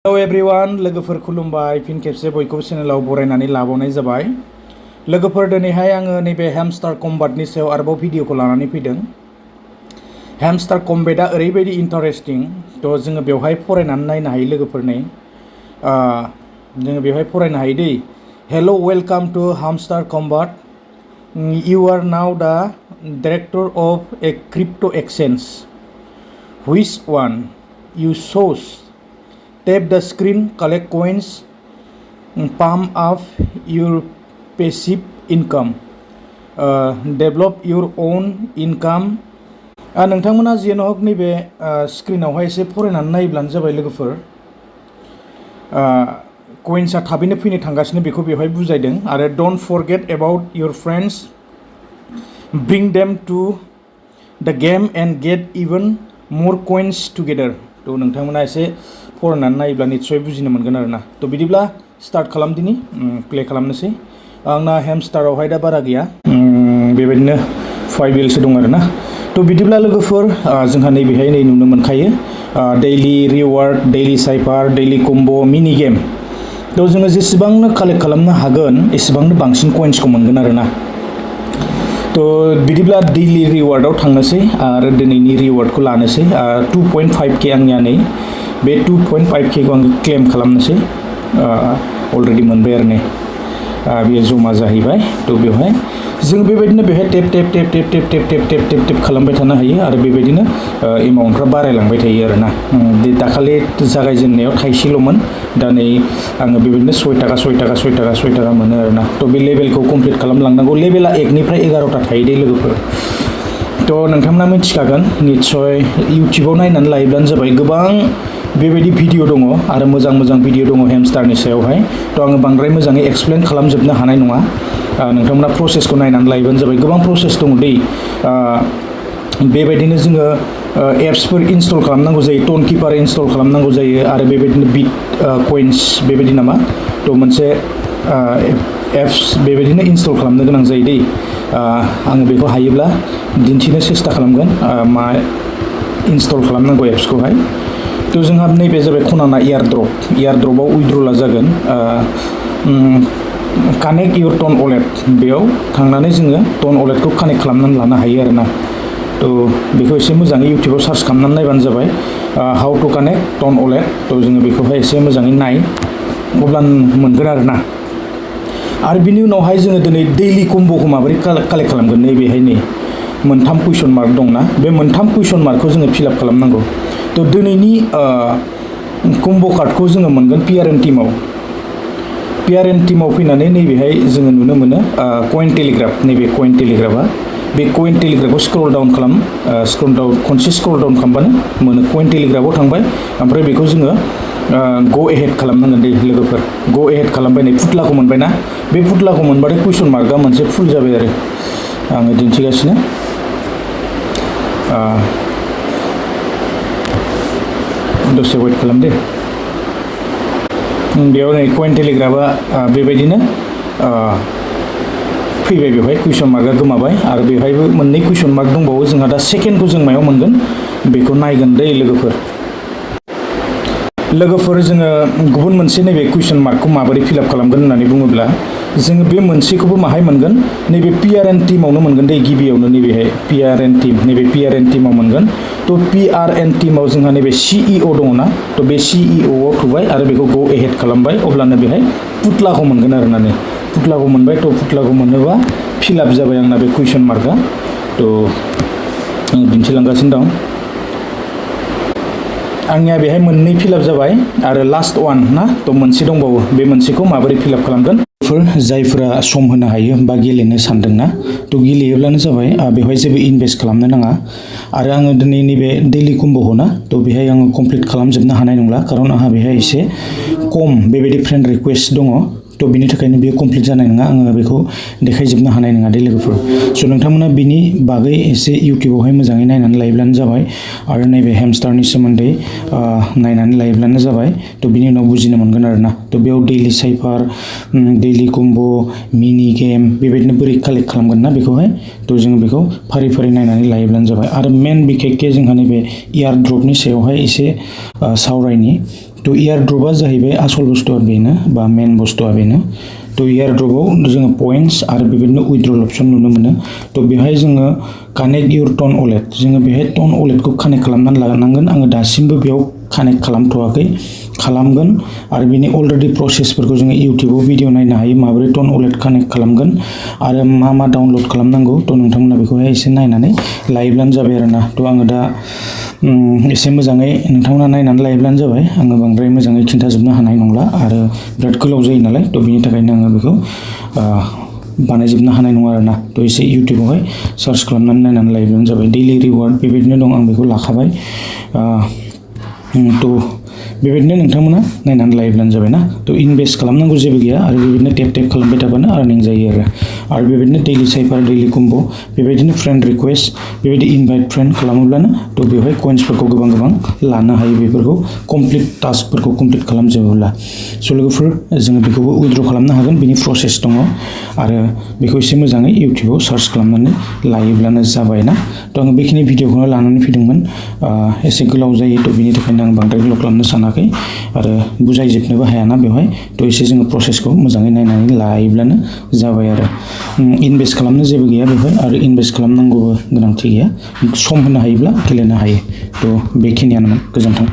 hello everyone लोगोफोर खुलुमबाय फिन खेबसे बयखौबो चेनेलाव बरायनानै लाबावनाय जाबाय लोगोफोर दिनैहाय आङो नैबे हेमस्टार कम्बाटनि सायाव आरोबाव भिडिअखौ लानानै फैदों हेमस्टार कम्बेटआ ओरैबायदि इन्टारेस्टिं थ' जोङो बेवहाय फरायनानै नायनो हायो लोगोफोरनि जोङो बेवहाय फरायनो हायो दै hello welcome to Hamster Kombat you are now the director of a crypto' exchange which one you chose tap the screen collect coins pump up your passive income develop your own income नोंथांमोना जियानो हक नैबे स्क्रिनावहाय एसे फरायनानै नायब्लानो जाबाय लोगोफोर कइन्सआ थाबैनो फैनो थांगासिनो बेखौ बेवहाय बुजायदों आरो don't forget about your friends bring them to the game and get even more coins together थ' नोंथांमोना एसे फरायनानै नायोब्ला निस्सय बुजिनो मोनगोन आरोना थ' बिदिब्ला स्टार्ट खालामदिनि प्ले खालामनोसै आंना हेमस्टारावहाय दा बारा गैया बेबायदिनो 5 एलसो दं आरोना थ' बिदिब्ला लोगोफोर जोंहा नैबेहाय नै नुनो मोनखायो daily reward daily cipher daily combo' mini game थ' जोङो जेसेबांनो कालेक्ट खालामनो हागोन एसेबांनो बांसिन कइन्सखौ मोनगोन आरोना थ' बिदिब्ला डेइलि रिवार्डआव थांनोसै आरो दिनैनि रिवार्डखौ लानोसै 2.5k आंनिया नै बे 2.5k खौ आं क्लेम खालामनोसै अलरेडि मोनबाय आरो नै बेयो जमा जाहैबाय थ' बेवहाय जों बेबायदिनो बेवहाय टेप खालामबाय थानो हायो आरो बेबायदिनो एमाउन्टफ्रा बारायलांबाय थायो आरोना दाखालि जागायजेननायाव थाइसेल'मोन दा नै आङो बेबायदिनो 6 थाखा मोनो आरोना थ' बे लेभेलखौ कमप्लिट खालामलांनांगौ लेभेला 1 निफ्राय 11टा थायो दे लोगोफोर थ' नोंथांमोना मिथिखागोन निस्सय इउटिउबाव नायनानै लायोब्लानो जाबाय गोबां बेबायदि भिडिअ दङ आरो मोजां भिडिअ दङ हेमस्टारनि सायावहाय थ' आङो बांद्राय मोजाङै एक्सप्लेन खालामजोबनो हानाय नङा नोंथांमोना प्रसेसखौ नायनानै लायोबानो जाबाय गोबां प्रसेस दङ दै बेबायदिनो जोङो एप्सफोर इनस्टल खालामनांगौ जायो टन किपार इनस्टल खालामनांगौ जायो आरो बेबायदिनो बिट कइन्स बेबायदि नामा थ' मोनसे एप्स बेबायदिनो इनस्टल खालामनो गोनां जायो दै आङो बेखौ हायोब्ला दिन्थिनो सेस्था खालामगोन मा इनस्टल खालामनांगौ एप्सखौहाय थ' जोंहा नैबे जाबाय खनाना एयारड्रपआव उइड्रला जागोन कानेक्ट इउर टन वालेट बेयाव थांनानै जोङो टन वालेटखौ कानेक्ट खालामनानै लानो हायो आरोना थ' बेखौ एसे मोजाङै इउटिउबाव सार्च खालामनानै नायबानो जाबाय how to connect TON wallet थ' जोङो बेखौहाय एसे मोजाङै नाय अब्ला मोनगोन आरोना आरो बिनि उनावहाय जोङो दिनै डेइलि कम्ब'खौ माबोरै कालेक्ट खालामगोन नैबेहाय नै मोनथाम कुइसन मार्क दंना बे मोनथाम कुइसन मार्कखौ जोङो फिलआप खालामनांगौ थ' दिनैनि कम्ब' कार्डखौ जोङो मोनगोन पिआरएन टिमाव फैनानै नैबेहाय जोङो नुनो मोनो कइन टेलिग्राफ नैबे कइन टेलिग्राफा बे कइन टेलिग्राफखौ स्क्रल डाउन खनसे स्क्रल डाउन खालामबानो मोनो कइन टेलिग्राफाव थांबाय ओमफ्राय बेखौ जोङो ग' एहेड खालामनांगोन दे लोगोफोर ग' एहेड खालामबाय नै फुथलाखौ मोनबाय ना बे फुथलाखौ मोनबाथाय कुइसन मार्कआ मोनसे फुल जाबाय आरो आङो दिन्थिगासिनो दसे वेट खालाम दे बेयाव नै कइन टेलिग्राफा बेबायदिनो फैबाय बेवहाय कुइसन मार्कआ गोमाबाय आरो बेवहायबो मोननै कुइसन मार्क दंबावो जोंहा दा सेकेन्डखौ जों मायाव मोनगोन बेखौ नायगोन दै लोगोफोर जोङो गुबुन मोनसे नैबे कुइसन मार्कखौ माबोरै फिलआप खालामगोन होननानै बुङोब्ला जोङो बे मोनसेखौबो माहाय मोनगोन नैबे पिआरएन टिमावनो मोनगोन दै गिबियावनो नैबेहाय नैबे पिआरएन टिमाव मोनगोन थ' पिआरएन टिमाव जोंहा नैबे सिइअ दङ ना थ' बे सिइअआव थुबाय आरो बेखौ ग' एहेड खालामबाय अब्लानो बेहाय फुथलाखौ मोनगोन आरोना नै फुथलाखौ मोनबाय थ' फुथलाखौ मोनोबा फिलआप जाबाय आंना बे कुइसन मार्कआ थ' आं दिन्थिलांगासिनो दं आंनिया बेहाय मोननै फिलआप जाबाय आरो लास्ट वान ना थ' मोनसे दंबावो बे मोनसेखौ माबोरै फिलआप खालामगोन जायफोरा सम होनो हायो बा गेलेनो सानदोंना थ' गेलेयोब्लानो जाबाय बेवहाय जेबो इनभेस्ट खालामनो नाङा आरो आङो दिनै नैबे डेइलि कम्ब'खौ ना थ' बेहाय आङो कमप्लिट खालामजोबनो हानाय नंला खारन आंहा बेहाय एसे खम बेबायदि फ्रेन्ड रिकुवेस्ट दङ थ' बिनि थाखायनो बेयो कमप्लिट जानाय नङा आङो बेखौ देखायजोबनो हानाय नङा दे लोगोफोर स' नोंथांमोना बिनि बागै एसे इउटिउबावहाय मोजाङै नायनानै लायोब्लानो जाबाय आरो नैबे हेमस्टारनि सोमोन्दै नायनानै लायोब्लानो जाबाय थ' बिनि उनाव बुजिनो मोनगोन आरोना थ' बेयाव daily cipher daily combo' mini game बेबायदिनो बोरै कालेक्ट खालामगोन ना बेखौहाय थ' जोङो बेखौ फारि नायनानै लायोब्लानो जाबाय आरो मेन बिखेखके जोंहा नैबे एयारड्रपनि सायावहाय एसे सावरायनि तो एयारड्रपआ जाहैबाय आसल बुस्थुआ बेनो बा मेन बुस्थुआ बेनो तो एयारड्रपआव जोङो पइन्ट्स आरो बेबायदिनो उइथड्रल अप्शन नुनो मोनो तो बेहाय जोङो कानेक्ट इउर टन वालेट जोङो बेहाय टन वालेटखौ कानेक्ट खालामनानै लानांगोन आङो दासिमबो बेयाव कानेक्ट खालामथ'वाखै खालामगोन आरो बिनि अलरेडि प्रसेसफोरखौ जोङो इउटिउबाव भिडिअ नायनो हायो माबोरै टन वालेट कानेक्ट खालामगोन आरो मा डाउनलड खालामनांगौ तो नोंथांमोना बेखौहाय एसे नायनानै लायोब्लानो जाबाय आरोना तो आङो दा एसे मोजाङै नोंथांमोना नायनानै लायोब्लानो जाबाय आङो बांद्राय मोजाङै खिन्थाजोबनो हानाय नंला आरो बिराद गोलाव जायो नालाय तो बिनि थाखायनो आङो बेखौ बानायजोबनो हानाय नङा आरोना तो एसे इउटिउबावहाय सार्च खालामनानै नायनानै लायोब्लानो जाबाय डेलि रिवार्ड बेबायदिनो दं आं बेखौ लाखाबाय तो बेबायदिनो नोंथांमोना नायनानै लायोब्लानो जाबाय ना तो इनभेस्ट खालामनांगौ जेबो गैया आरो बेबायदिनो टेप खालामबाय थाबानो आर्निं जायो आरो बेबायदिनो डेलि साइफार डेलि कम्बो बेबायदिनो फ्रेन्ड रिक्वेस्ट बेबायदि इनभाइट फ्रेन्ड खालामोब्लानो तो बेवहाय कइन्सफोरखौ गोबां लानो हायो बेफोरखौ कमप्लिट टास्कफोरखौ कमप्लिट खालामजोबोब्ला स' लोगोफोर जोङो बेखौबो उइथड्र खालामनो हागोन बिनि प्रसेस दङ आरो बेखौ एसे मोजाङै इउटिउबाव सार्च खालामनानै लायोब्लानो जाबाय ना तो आङो बेखिनि भिडिअखौनो लानानै फैदोंमोन एसे गोलाव जायो तो बिनि थाखायनो आं बांद्राय गोलाव खालामनो सानाखै आरो बुजायजोबनोबो हायाना बेवहाय तो एसे जोङो प्रसेसखौ मोजाङै नायनानै लायोब्लानो जाबाय आरो इनभेस्ट खालामनो जेबो गैया बेवहाय आरो इनभेस्ट खालामनांगौबो गोनांथि गैया सम होनो हायोब्ला गेलेनो हायो तो बेखिनियानोमोन गोजोन्थों